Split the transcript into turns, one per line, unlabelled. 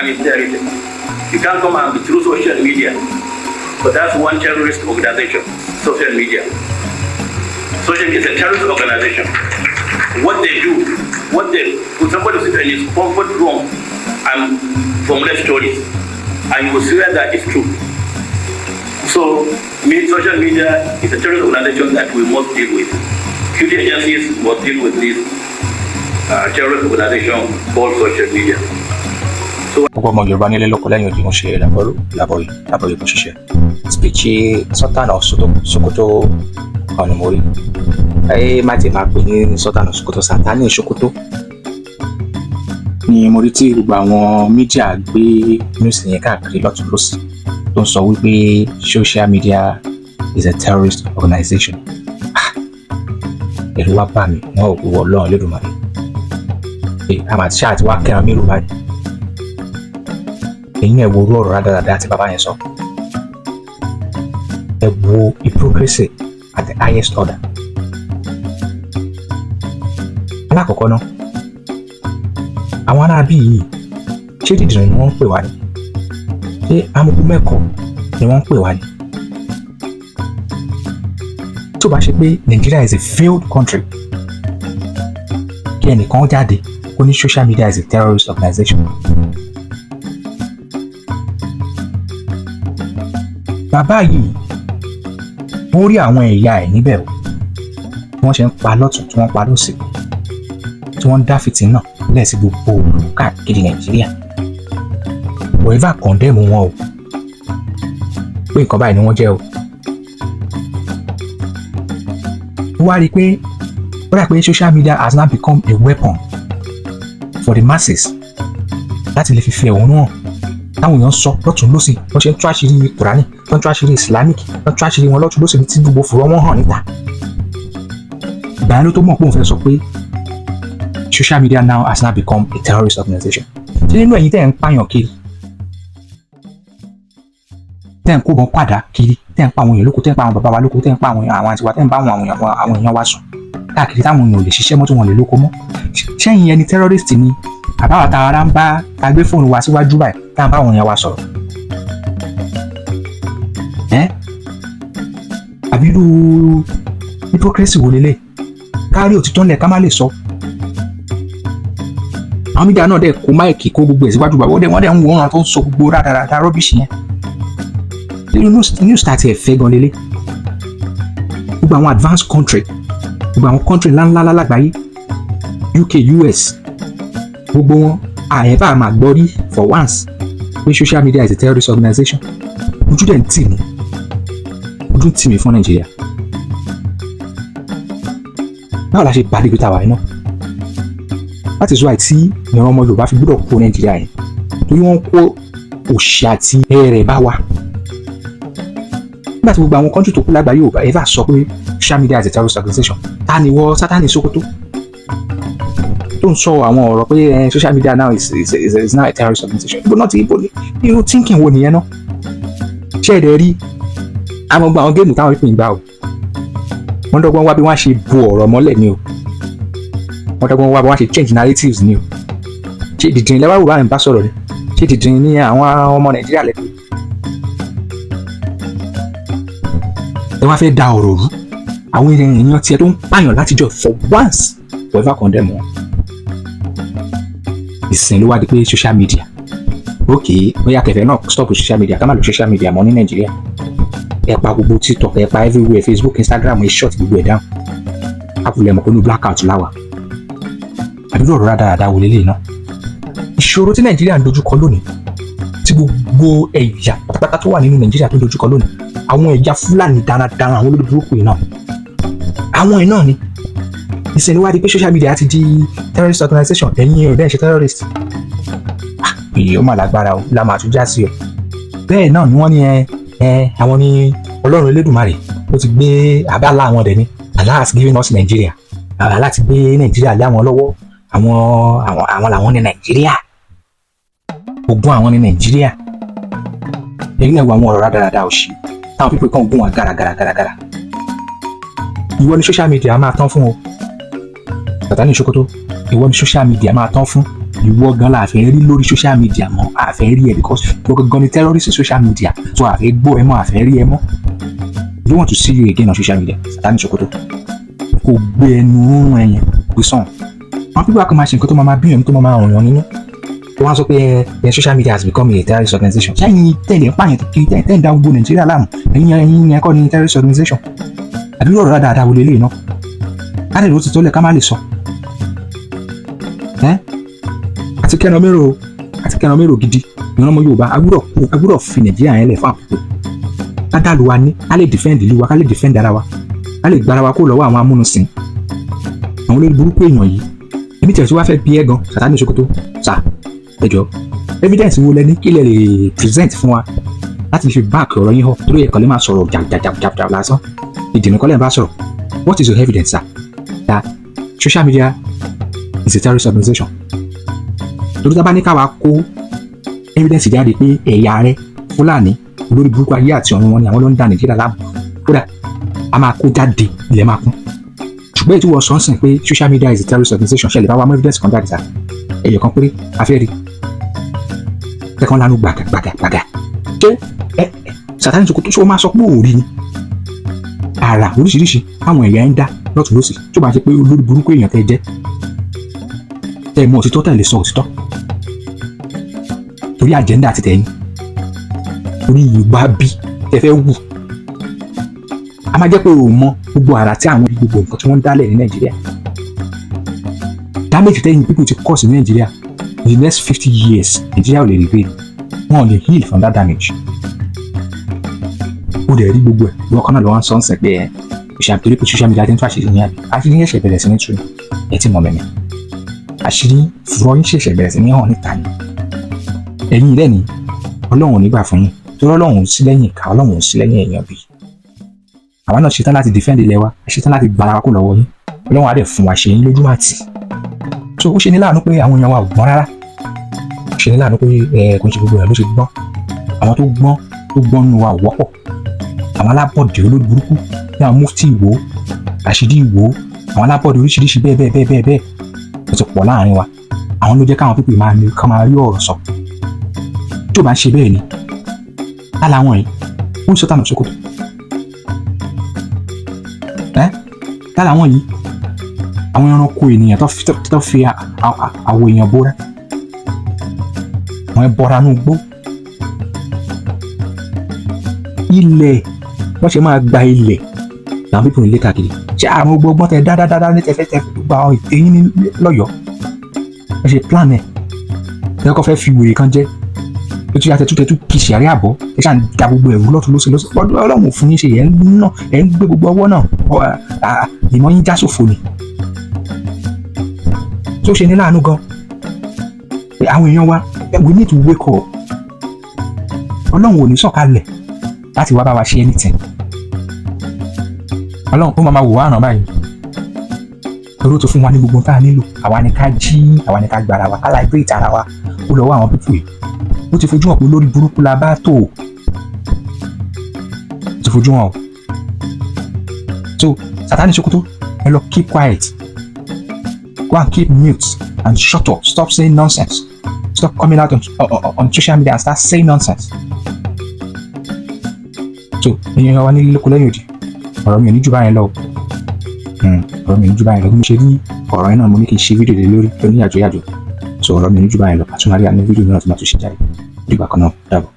And it's terrorism. You can't come and be through social media. But that's one terrorist organization, social media. Social media is a terrorist organization. What they do, what they, somebody sit in his comfort room and formulate stories, and you will swear that it's true. So, social media is a terrorist organization that we must deal with. Security agencies must deal with this terrorist organization called social media.
Gbogbo ọmọ Yorùbá nílé lóko lẹ́yìn odi, mo ṣe làbọ̀rú làbọ̀yè làbọ̀yè kò ṣiṣẹ́. Speech Sultan of Sokoto kan ni mo rí. Ẹ má ti máa pè ní Sultan of Sokoto, Sátánì Sokoto ni mo rí tí gbogbo àwọn media gbé news yẹn káàkiri lọ́tún lọ́sì, tó ń sọ wípé social media is a terrorist organization. Ah, ẹ̀rù wá bà mí. Wọn ò wọ Ọlọ́run Olódùmarè ẹ àmà tí ṣáà ti wá kẹran mí rò báyìí. Ẹ̀yin ẹ̀ wo orú ọ̀rọ̀ rádaràda tí bàbá yẹn sọ. Ẹ wo hypocrisy at the highest order. Alákọ̀ọ́kọ́ náà, àwọn aráabí yìí, ṣé dídìrín ni wọ́n ń pè wá ní? Ṣé amúkú mẹ́kọ̀ọ́ ni wọ́n ń pè wá ní? Tó bá ṣe pé Nigeria is a failed country, kí ẹnìkan jáde kó ní social media is a terrorist organization. Bàbá yìí, ó rí àwọn ẹ̀yà ẹ̀ níbẹ̀ o, tí wọ́n ṣe ń pa lọ́tún, tí wọ́n pa lọ́sì, tí wọ́n ń dá fìtínà lẹ́sí gbogbo òòlù káàkiri Nàìjíríà. Kò ever condemn wọn o, pé nǹkan báyìí ni wọ́n jẹ́ o. Ó wá rí i pé ó dà pé social media has now become a weapon for the masses láti lè fi fi ẹ̀hónú hàn, táwọn èèyàn sọ lọ́tún lọ́sì, wọ́n ṣe ń tú àṣírí Kùránì, wọ́n ń tú àṣírí Islamic, wọ́n ń tú àṣírí wọn lọ́tún lọ́sì tí gbogbo fùrọ̀ wọn hàn níta. Ìgbà yẹn ló tó mọ̀ pé òun fẹ́ sọ pé social media now has now become a terrorist organization. Ṣé nínú ẹ̀yin tẹ́ ẹ̀ ń pààyàn kiri, tẹ́ ẹ̀ ń kó bọn padà kiri, tẹ́ ẹ̀ ń pa àwọn èèyàn lóko, tẹ́ ẹ̀ ń pa àwọn bàbá wa lóko, tẹ́ ẹ̀ ń pa àwọn àtiwá, tẹ́ ẹ̀ ń bá àwọn èèyàn wa sùn káàkiri, táwọn èèyàn ò lè ṣiṣẹ́ mọ́, tí wọ́n lè lóko mọ́, ṣẹ́yìn ẹni terrorist ni? Àbáwá tá ara ń bá ta gbé fóònù wa síwájú báyìí, tá à ń bá àwọn èèyàn wa sọ̀rọ̀ ẹ́, àbí irú hypocrisy wo lélẹ̀? Kárí òtítọ́ ńlẹ̀, ká má lè sọ. Àwọn media náà dẹ̀ kó mic, kó gbogbo ẹ̀ síwájú bàbá, wọ́n dẹ̀ ń wo ọ̀ràn tó ń sọ gbogbo rádaràda rubbish yẹn. Nínú news tá a ti ẹ̀ fẹ́ gan lélẹ̀, gbogbo àwọn advanced country, gbogbo àwọn country ńláńlá lágbàáyé, UK, US, gbogbo wọn, àyẹ̀bá máa gbọ́ rí for once pé social media is a terrorist organization. Ojú dẹ̀ ń tì mí, ojú ń tì mí fún Nàìjíríà. Báwo la ṣe bá débi tá a wà yìí náà? That is why tí ìran ọmọ Yorùbá fi gbọ́dọ̀ kó Nàìjíríà yẹn, torí wọ́n kó òṣì àti ẹrẹ̀ bá wa. Nígbà tí gbogbo àwọn country tó kú lágbàáyé ò bá ever sọ pé social media is a terrorist organization, ta ni wọ Sátánì Sókótó tó ń sọ àwọn ọ̀rọ̀ pé social media now is now a terrorist organization? Ibo náà ti, ibo ni irú thinking wo nìyẹn náà? Ṣé ẹ̀dẹ̀ rí àwọn gbogbo àwọn game táwọn pípín gbà o? Wọ́n dọ́gbọ́n wá bí wọ́n á ṣe bo ọ̀rọ̀ mọ́lẹ̀ ni o. Wọ́n dọ́gbọ́n wá bí wọ́n á ṣe change narratives ni o. Ṣé dìdìrín lẹ́wà wò báyìí ń bá sọ̀rọ̀ ni? Ṣé dìdìrín ní àwọn ọmọ Nàìjíríà lẹ́pẹ́? Ẹ wá fẹ́ da ọ̀rọ̀ rú. Àwọn èèyàn tiẹ̀ tó ń pààyàn látijọ́, for once kò ever condemn wọn. Ìsìn ló wá di pé social media, ok, bóyá kẹfẹ náà stop social media, ká má lo social media mọ́ ní Nàìjíríà. Ẹ pa gbogbo TikTok, ẹ pa everywhere, Facebook, Instagram, ẹ shut gbogbo ẹ down. Àpòlẹ̀ mọ̀ pé ní blackout láwà. Àdúrà ọ̀rọ̀ rádaràda wò lélẹ̀ náà? Ìṣòro tí Nàìjíríà ń dojúkọ lónìí, tí gbogbo ẹ̀yà pátápátá tó wà nínú Nàìjíríà tó ń dojúkọ lónìí, àwọn ẹ̀yà Fúlàní darandaran, àwọn olórí burúkú yìí náà, àwọn yìí náà ni. Ìsìn wá di pé social media ti di terrorist organization. Ẹ̀yin ò dẹ́n ṣe terrorist. Èyí ó mà lágbára o, la máa tún já sí o. Bẹ́ẹ̀ náà ni wọ́n ní ẹ àwọn ní Ọlọ́run Elédùmarè ó ti gbé àbálá àwọn dẹ̀ ni. Allah has given us Nigeria. Allah ti gbé Nàìjíríà lé àwọn lọ́wọ́. Àwọn làwọn ní Nàìjíríà, ogún àwọn ní Nàìjíríà. Èyí náà wo àwọn ọ̀rọ̀ rádaràda òṣì táwọn pípé kan gún wa gàràgàràgàrà. Ìwọ ni social media máa tán fún o, Sàtánì Sókótó. Ìwọ ni social media máa tán fún. Ìwọ gan la fẹ́ rí lórí social media mọ́. A fẹ́ rí ẹ because ìwọ gangan ni terrorist social media, so a fẹ́ gbọ́ ẹ mọ́, a fẹ́ rí ẹ mọ́. We don't want to see you again on social media. Sátánì Sokoto, kò gbé ẹnu rúnrún ẹyẹn gbé sàn. Àwọn pípọ̀ akọ máa ṣe nǹkan tó máa bí ẹ̀mí, tó máa rùn yàn nínú. Wọ́n á sọ pé ẹ social media has become a terrorist organization. Ṣẹ́yìn tẹ̀lé ń pààyàn kiri, tẹ̀ ń da gbogbo Nàìjíríà láàmú, ẹ̀yin yẹn kọ́ ni terrorist organization? Àbí ọ̀rọ̀ dáadáa wọlé lè ná ká lè ló ti tọ́lẹ̀ ká má lè sọ ẹ́. Àti kẹ́ran mérò, àti kẹ́ran mérò gidi. Ìran ọmọ Yorùbá agbúdọ̀ kú, agbúdọ̀ fi Nàìjíríà yẹn lẹ̀ fún àkókò ká dàlú wa ní, ká lè defend ìlú wa, ká lè defend ara wa, ká lè gbára wa kó lọ́wọ́ àwọn amúnusìn, àwọn olórí burúkú èèyàn yìí. Èmi tẹ̀ tí wàá fẹ́ bí ẹ gan, Sátánì Sokoto sà, ẹ jọ, evidence wo lẹ ní? Kí lẹ lè present fún wa láti fi back ọ̀rọ̀ yín họ? Torí ẹ̀kọ́ lè máa sọ̀rọ̀ jàjàjàjà lásán, ìdènà kọ́lẹ̀ ń bá sọ̀rọ̀. What is your evidence, sir, that social media is a terrorist organization? Torí tá a bá ní káwa kó evidence jáde pé ẹ̀yà rẹ Fúlàní olórí burúkú ayé àti ọ̀run wọn ni àwọn ló ń da Nàìjíríà láàmú, kódà a máa kó jáde, ilẹ̀ máa kún. Ṣùgbọ́n èyí tí wọ́n sọ ń sìn pé social media is a terrorist organization, ṣẹlẹ̀ bá wa mú evidence kan jáde sá, ẹ̀yọ̀ kan péré a fẹ́ rí tẹ́kàn lánàá gbàgà gbàgà gbàgà. Ṣé ẹ Sátánì Sokoto, ṣé o máa sọ pé òòrí ni àrà oríṣiríṣi táwọn ẹ̀yà ń dá lọ́tún lọ́sì, tó bá ṣe pé olórí burúkú èèyàn tẹ́ jẹ́, tẹ́ mọ òtítọ́, tẹ́ lè sọ òtítọ́ torí agenda àti tẹ̀yìn, torí ìgbà bí tẹ́ fẹ́ wù, a máa jẹ́ pé o mọ gbogbo àrà tí àwọn gbogbo nǹkan tí wọ́n ń dálẹ̀ ní Nàìjíríà, damage tẹ́yìn people ti cause ní Nàìjíríà. In the next 50 years, Nàìjíríà ò lè regain, wọn ò lè heal from that damage. Ó dẹ̀ rí gbogbo ẹ̀. Ìwọ kan náà ló wá ń sọ ń sìn pé ẹ ìṣàmì torí pé social media ti ń tú àṣírí yín, àbí àṣírí yín ṣẹ̀ṣẹ̀ bẹ̀rẹ̀ sí ní tú ni. Ẹ ti mọ̀ mẹ́mẹ́, àṣírí fúrọ́ yín ṣẹ̀ṣẹ̀ bẹ̀rẹ̀ sí ní hàn níta ni. Ẹ̀yin rẹ̀ ni Ọlọ́run ò ní gbà fún yín, torí Ọlọ́run ò sí lẹ́yìn ìka, Ọlọ́run ò sí lẹ́yìn èèyàn. Bí àwa náà ṣetán láti defend ilẹ̀ wa, ṣetán láti gbára wa kó lọ́wọ́ yín, Ọlọ́run á dẹ̀ fún wa ṣe yín lójú àtì. So ó ṣe ní láàánú pé àwọn èèyàn wa ò gbọ́n rárá. Ó ṣe ní láàánú pé ẹ kò ń ṣe gbogbo èèyàn ló ṣe gbọ́n. Àwọn tó gbọ́n, tó gbọ́n nínú wa ò wọ́pọ̀. Àwọn alábọ̀dé olórí burúkú ní àwọn mufti Ìwó, Rashidi Ìwó, àwọn alábọ̀dé oríṣiríṣi bẹ́ẹ̀ bẹ́ẹ̀ bẹ́ẹ̀ bẹ́ẹ̀ bẹ́ẹ̀, ó ti pọ̀ láàrin wa. Àwọn ló jẹ́ káwọn pípé máa ní ká máa rí ọ̀rọ̀ sọ. Tí ò bá ń ṣe bẹ́ẹ̀ ni tá làwọn yìí ó ń sọ tànà Sókòtò ẹ́, tá làwọn yìí, àwọn ẹranko ènìyàn tó fi àwọ̀ èèyàn bóra, àwọn ẹbọra nù gbó ilẹ̀, wọ́n ṣe máa gba ilẹ̀ làwọn pípọ̀ nílé káàkiri. Ṣé àwọn gbogbo ọgbọ́n tẹ dáadáa ní tẹfẹ́ tẹ gba àwọn ètè yín ní lọ́yọ̀ọ́, wọ́n ṣe plan ẹ̀ tẹ́ kọ́ fẹ́ fi wèrè kan jẹ́ tó tún yà tẹ́tú tẹ́tú kì í ṣe àrí àbọ̀, ẹ ṣáà ń da gbogbo ẹ̀rú lọ́tún lọ́sẹ̀ lọ́sẹ̀. Ọlọ́run fún yín ṣe ẹ̀ ń ná, ẹ̀ ń gbé gbogbo ọwọ́ náà, ìmọ̀ yín já sófo ni. Tó ṣe ní láàánú gan pé àwọn èèyàn wa, we need to wake up. Ọlọ́run ò ní sọ̀kalẹ̀ láti wá bá wa ṣe anything. Ọlọ́run ó máa wò wá ràn báyìí torí ó ti fún wa ní gbogbo tá a nílò. Àwa ni ká jí, àwa ni ká gbára wa, ká liberate ara wa ó lọ́wọ́ àwọn people yìí. Ó ti fojú hàn pé lórí burúkú la bá tó, ó ti fojú hàn o. So Sátánì Sokoto, ẹ lọ keep quiet, go and keep mute and shut up. Stop saying nonsense. Stop coming out on social media and start saying nonsense. So ẹ̀yin wa ní lóko lẹ́yìn òdì, ọ̀rọ̀ mi ò ní jù báyẹn lọ o. Ọ̀rọ̀ mi ò ní jù báyẹn lọ. Bí mo ṣe rí ọ̀rọ̀ yẹn náà, mo ní kí n ṣe fídíò lé lórí lóní yàjóyàjó. So ọ̀rọ̀ mi ò ní jù báyẹn lọ. Àtúmọ̀rí àní fídíò mìíràn tó máa tún ṣe jáde. Dìgbà kan náà, dàbọ̀.